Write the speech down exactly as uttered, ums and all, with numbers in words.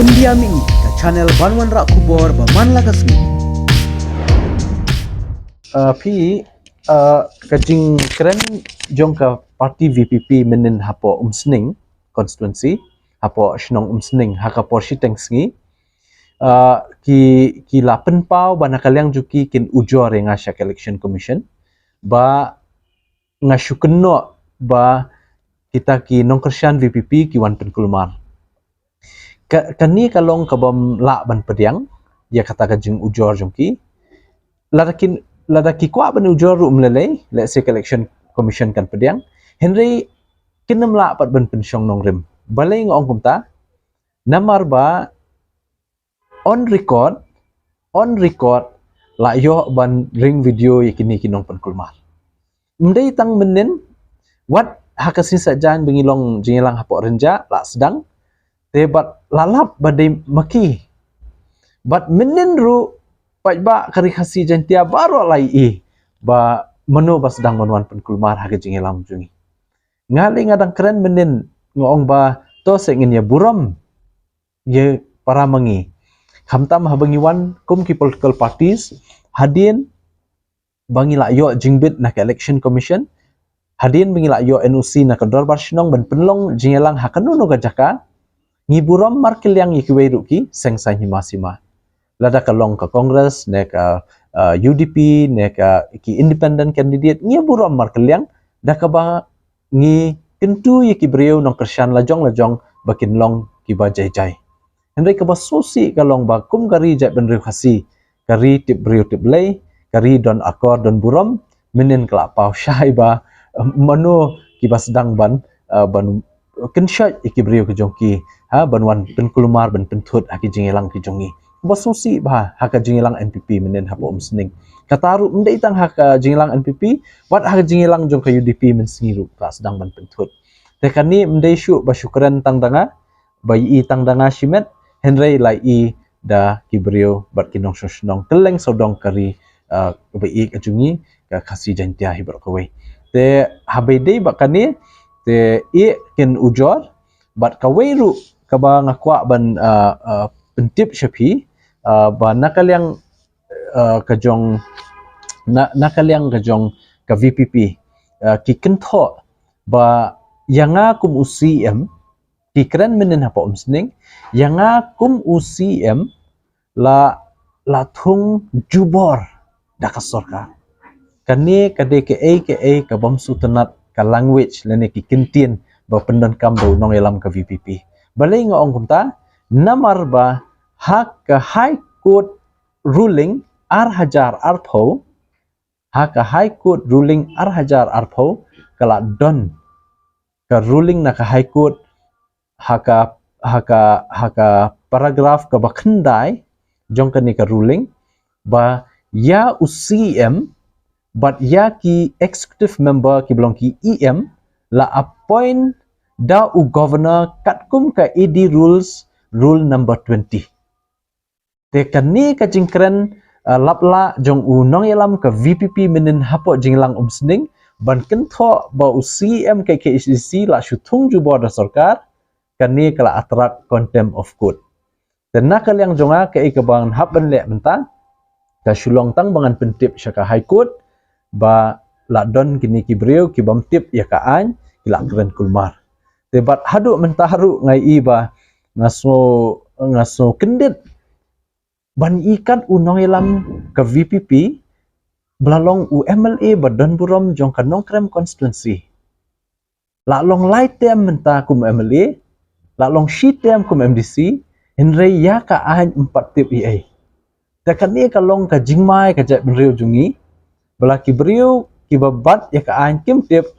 India Mih, ka channel ban wanrah khubor ba man la ka sngi. Uh, phi, uh, ka jingkren jong ka party V P P mynnin hapoh Umsning constituency, hapoh shnong Umsning, ha ka por shiteng sngi, uh, ki, ki la pynpaw ba na ka liang jong ki kin ujor ïa nga sha ka Election Commission, ba nga shu kynnoh ba kita ki nongkyrshan V P P ki wan pynkulmar. Ka, kane ka long ka bym lah ban pdiang ïa kata ka jingujor jong ki. Lada kin, lada ki kwah ban ujor ruh ym lei lei, lehse ka Election Commission kan pdiang. Hynrei kin ym lah pat ban pynshong nongrim. Balei nga ong kumta? Namar ba on record, on record, la ïoh ban ring video ïa kine ki nongpynkulmar. Ym dei tang mynnin, wat ha ka sngi Saitjaiñ ba ngi long jingïalang hapoh Rynjah, la sdang, te bad la lap ba dei ma ki. Bad mynnin ruh, paidbah ka Ri Khasi Jaiñtia baroh la ïohi ba mano ba sdang ban wan pynkulmar ha ka jingïalang jong ngi. Nga lei nga dang kren mynnin, nga ong ba to se ngin ïa burom ïa para ma ngi. Khamtam haba ngi wan kum ki political parties, hadien ba ngi la ïoh jingbit na ka Election Commission, hadien ba ngi la ïoh N O C na ka Dorbar Shnong ban pynlong jingïalang ha kano kano ka jaka, ngi burom markylliang ïa kiwei ruh ki seng saiñ hima sima. Lada ka long ka Congress, ne ka, uh, U D P, ne ka ki independent candidate, ngi burom markylliang, da kaba ngi kyntu ïa ki briew nongkyrshan lajong lajong ba kin long kiba jai jai. Hynrei kaba sngewsih ka long ba kum ka ri jaitbynriew Khasi, ka ri tip briew tip Blei, ka ri don akor don burom, mynnin ka la paw shai ba, eh, mano kiba sdang ban, eh, ban kynshoit ïa ki briew ka jong ki, ha, ban wan pynkulmar, ban pynthut ha ki jingïalang ki jong ngi. Ba sngewsih bha ha ka jingïalang N P P mynnin hapoh Umsning. Kata ruh ym dei tang ha ka jingïalang N P P, wat ha ka jingïalang jong ka U D P mynsngi ruh ka la sdang ban pynthut. Te kane ym dei shuh ba shu kren tang da nga, ba ïohi tang da nga shimet, hynrei la ïohi da ki briew bad ki nongshong shnong kylleng sawdong ka ri, ah, kaba ïeit ka jong ngi, ka Khasi Jaiñtia hi baroh kawei. Te haba ïadei bad kane, te ïa kin ujor, bad kawei ruh kaba nga kwah ban, ah, ah, pyntip sha phi, ah, ba na ka liang, ah, ka jong, na, na ka liang ka jong ka V P P, ah, ki kynthoh ba ïa nga kum u C M, ki kren mynnin hapoh Umsning, ïa nga kum u C M la, la thung jubor da ka sorkar. Kane ka dei kaei kaei ka bym sngewtynnat, ka language lane ki kyntien ba pyndonkam da u nongïalam ka V P P. Balei nga ong kumta? Namar ba ha ka High Court ruling ar hajar arphew, ha ka High Court ruling ar hajar arphew, ka la don ka ruling na ka High Court, ha ka, ha ka, ha ka paragraph kaba khyndai jong kane ka ruling, ba ïa u C M bad ïa ki executive member kiba long ki E M la appoint da u governor katkum ka A D rules, rule number twenty. Te kane ka jingkren, ah, laplah jong u nongïalam ka V P P mynnin hapoh jingïalang Umsning ban kynthoh ba u C M ka K H A D C la shu thung jubor da sorkar, kane ka la attract contempt of court. Te na ka liang jong nga, kaei kaba ngan hap ban leh mynta, ka shu long tang ba ngan pyntip sha ka High Court ba la don kine ki briew ki bym tip ïa ka aiñ, ki la kren kulmar. Te bad haduh mynta ruh nga ïohi ba nga sngew, nga sngew kyndit ban ïohi kat u nongïalam ka V P P ba la long u M L A ba don burom jong ka Nongkrem constituency. La long lai term mynta kum M L A, la long shi term kum M D C, hynrei ïa ka aiñ ym pat tip ei ei. Te kane ka long ka jingmai ka jaitbynriew jong ngi, ba la ki briew kiba bat ïa ka aiñ kim tip,